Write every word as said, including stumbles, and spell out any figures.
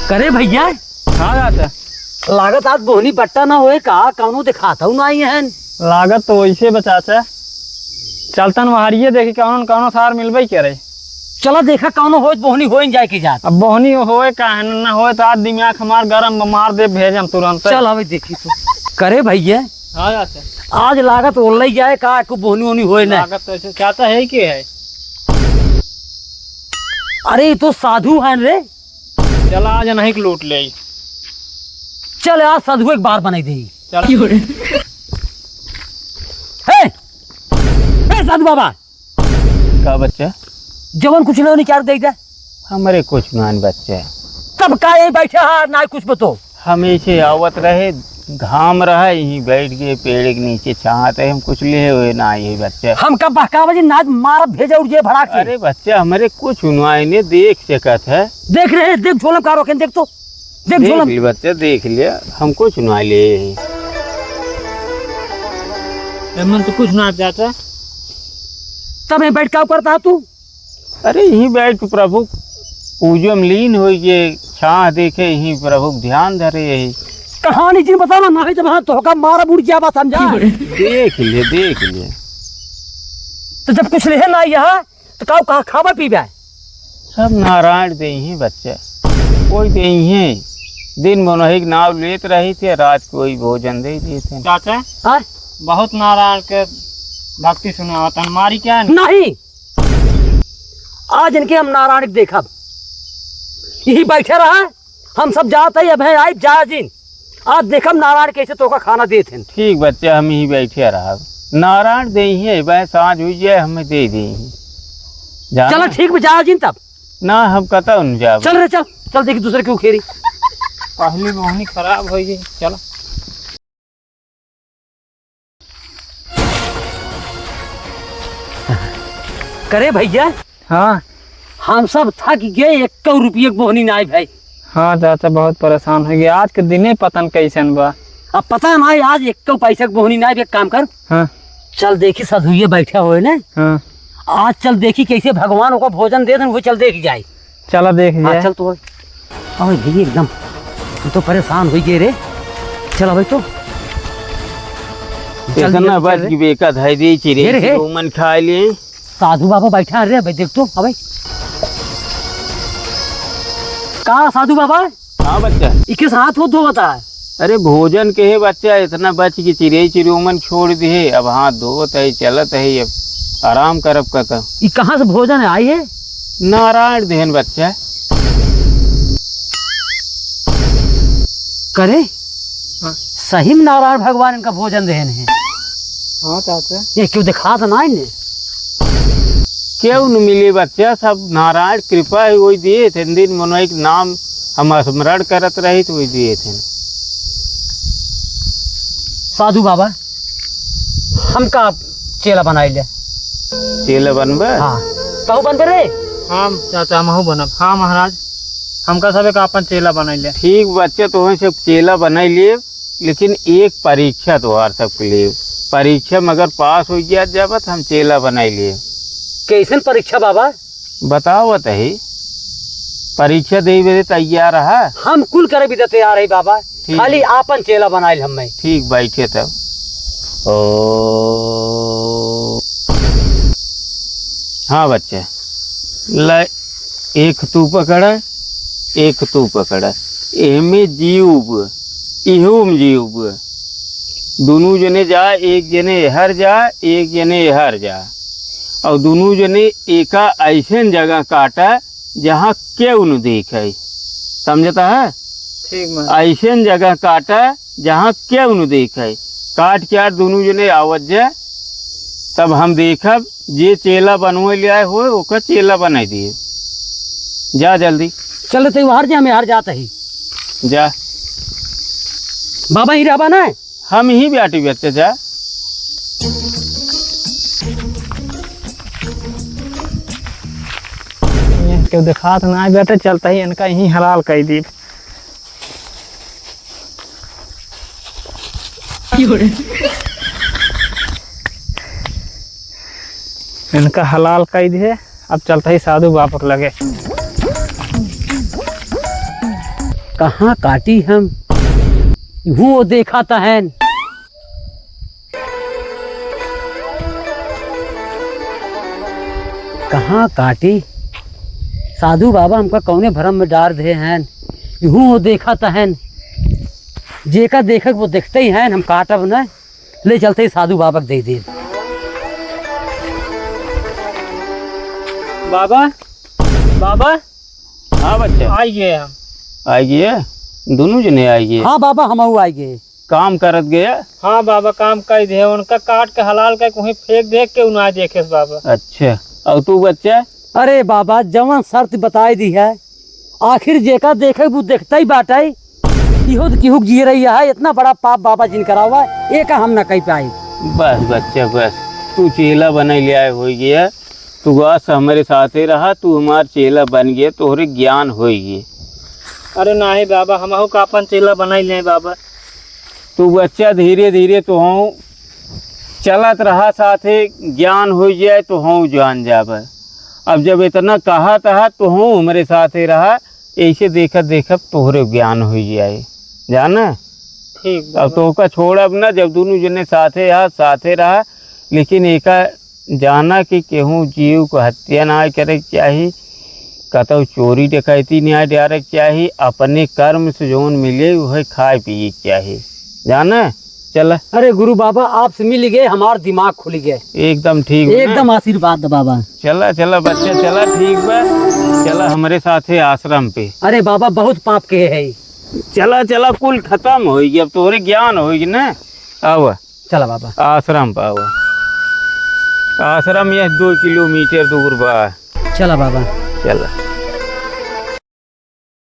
करे भइया। हाँ चाचा। लागत आज बोहनी बट्टा ना होए का, कउनो देखात हउ नाहीं हन। लागत तो वइसे बा चाचा। चलतन वहरिये देखी कउनो न कउनो सार मिलबइ करे। चला देखा कउनो होए, बोहनी होए न जाए के जात। अब बोहनी होए का है, न होए तो आज दिमाग हमार गरम बा, मार दे भेजम तुरंत। चल अबे देखी तो। करे भइया। हाँ चाचा। आज लागत ओल्लइ जाए का, एको बोहनी ओहनी होए ना। लागत तो ऐसे चाचा है कि है? अरे ई तो साधु हन रे। चला आज नहीं के लूट ले। चल आज साधु एक बार बनाई दे। चल। हे, हे साधु बाबा। का बच्चा? जवन कुछ लेवनी चार दे दे। हमरे कुछ मान बच्चा। तब का यही बैठे हा, ना कुछ बतो। हम ऐसे आवत रहे, घाम रहा, यहीं बैठ गए पेड़ के नीचे छाँहत है, हम कुछ लेहे हुए ना आए बच्चा। हमका बहकावा जी, नाच मारब भेजा उड़ जे भड़ाक से। अरे बच्चा, हमरे कुछ हुआ इन्हें देख सकत है। देख रहे, देख झोलम का रोकेन, देख तो, देख देख झोलम। ले बच्चा, देख लिया, हम कुछ ना ले। एमन तो कुछ ना चाचा। तब यहीं बैठ का करता है तू? अरे, यहीं बैठ के प्रभु पूजो में लीन होई के छाँह देखे, यहीं प्रभु के ध्यान धरे यही। कहानी जिन बताना, नाहीं तो वहाँ तोहका मारा बुड़ गया बा, समझा? देख ले, देख ले। तो जब कुछ लेहे ना यहाँ, तो काऊ कहाँ खाबा पीबा? सब नारायण देइहीं बच्चा, कोई देइहीं। दिन मनोही के नाव लेत रही थे, रात को ही भोजन दे देते हैं। चाचा, हाँ? बहुत नारायण के भक्ति सुनावत हन, मारी क्या है? नहीं, आज इनके हम नारायण के देखब। यही बैठे रहा, हम सब जात है, अब है आई जा जिन। आज देखब नारायण कैसे तोका खाना देत हैं। ठीक बच्चा, हम यही बैठे रहब। नारायण देइहीं, भाई साँझ हुई जाए, हमें दे देइहीं। जाना? चला ठीक बा, जा जिन तब। ना, हम कतौ न जाब। चल रे, चल, चल देखी दूसरे के उखेरी। पहली बोहनी खराब हो गई, चला। करे भइया। हाँ। हम सब थक गए, एक्कौ रुपये के बोहनी नाई भाई। हाँ चाचा, बहुत परेशान होइ गए। आज के दिने पता न कैसन बा। अब पता नाई, आज एक्कौ पैसा के बोहनी नाई। एक काम कर। हाँ। चल देखी, साधुये बैठा होए ने। हाँ। आज चल देखी कैसे भगवान ओका भोजन देत हन, वो चल देखी जाई। चला देख हाँ, जाए। चल तो। अबे भइया एकदम, हम तो परेशान होइ गए रे। चल अबे तो। जल्दी, इतना जल्दी बच चल रे। की बेका धाई दे चिरे हे रे, हे। चिरे उमन खा लिए। साधु बाबा बैठा रे, अबे देख तो, अबे। का साधु बाबा? हाँ बच्चा। इके साथ हो धोवत है। अरे भोजन के हे बच्चा, इतना बच के चिरे चिरे उमन छोड़ दिहे, अब हाथ धोवत है, चलत है, अब आराम करब कतौ। ई कहाँ से भोजन है, आई है? नारायण देहन बच्चा। करे? हाँ। सही में नारायण भगवान इनका भोजन देहन है। हाँ चाचा। ये क्यों दिखात ना इन्हें? क्यों न मिले बच्चा, सब नारायण कृपा है, वही दिए थे। दिन मनोई के नाम हम स्मरण करत रही तो वही दिए थे। साधु बाबा, हमका चेला बनाई ले। चेला बनबे? हाँ। तहु बनबे रे? हाँ चाचा, हमहू बनब। हाँ महाराज, हमका सबे का अपन चेला बनाई ले। ठीक बच्चा, तोहे सब चेला बनाई लिए, लेकिन एक परीक्षा तोहार सबके लिए। परीक्षा में अगर पास हो गया जब, तो हम चेला बनाई लिए। कैसन परीक्षा बाबा? बतावत ही, परीक्षा देवे बदे तैयार रहा। हम कुल करे बदे तैयार है बाबा, ठीक। खाली आपन चेला बनाइल हमें। ठीक, बैठे तब। ओ, हाँ बच्चा, ले, एक तू पकड़ा, एक तू पकड़ा। एहमे जीव बा, इहू में जीव बा। दुनू जने जा, एक जने एहर जा, एक जने एहर जा। और दुनू जने एका ऐसन जगह काटा, जहाँ केहू न देखे। समझता है? ठीक बा। ऐसन जगह काटा, जहाँ केहू न देखे। काट के यार दुनू जने आवत जा, तब हम देखब, जे चेला बनवे ले आए होए, ओकर चेला बनाई दिए। जा जल्दी। चल रे, तैं बाहर जा, हम यार जात ही। जा। बाबा ही रहबा ना? हम ही बैठी बच्चे जा। ये क्यों दिखात ना आए बेटे, चलता ही इनका यहीं हलाल कर दी। इनका हलाल कर दिए। अब चलता ही साधु बाबा के लगे। कहाँ काटी हम? इहूँ वो देखा त हैन। कहाँ काटी? साधु बाबा हमका कौने भरम में डार दे हैन? इहूँ वो देखा त हैन। जेका देखक वो देखते ही हैन, हम काटब न। ले चलते ही साधु बाबा के दे दे। बाबा, बाबा। हाँ बच्चा। आइ गए हम। आइ गए? दुनू जने आइ गए? हाँ बाबा, हमहू आइ गए। काम करत गए? हाँ बाबा, काम कइ दे, उनका काट के हलाल कइ के वहीं फेंक दे, केहू ना देखे बाबा। अच्छा, और तू बच्चा? अरे बाबा, जवन शर्त बताइ दी है, आखिर जेका देखे वो देखता ही बाटे। इहो तो केहू के जियरा है, इतना बड़ा पाप बाबा जिन करावा, एका हम ना कइ पाई। बस बच्चा बस, तू चेला बनाइ लियाए होइ गया, तू बस हमरे साथे रहा, तू हमार चेला बन गया, तोहरे ज्ञान होइ गया। अरे नाही बाबा, हमहू का आपन चेला बनाइ लियाए बाबा। तू बच्चा धीरे धीरे तोहूँ चलत रहा साथे, ज्ञान होइ जाए तोहूँ जान जाबे। अब जब इतना कहत हा तोहूँ हमरे साथे रहा, ऐसे देखत देखत तोहरे ज्ञान होइ जाए, जाना? ठीक अब बाबा। तोहका छोड़ब ना, जब दुनू जने साथे हा, साथे रहा, लेकिन एका जाना कि केहू जीव को हत्या ना करे के चाही, कतौ चोरी डकैती ना डारे के चाही, अपने कर्म से जौन मिले उहे खाए पिए के चाही, जाना? चला। अरे गुरु बाबा, आपसे मिल गए, हमार दिमाग खुल गए। एकदम ठीक बा ना? एकदम आशीर्वाद दे बाबा। चला, चला बच्चा, चला, ठीक बा। चला हमरे साथे आश्रम पे। अरे बाबा, बहुत पाप के है। चला, चला, कुल खतम होइगी, अब तोहरे ज्ञान होइगी ना। आवा। चला बाबा। आश्रम पे आवा। आश्रम यह दो किलोमीटर दूर बा। चला बाबा। चला।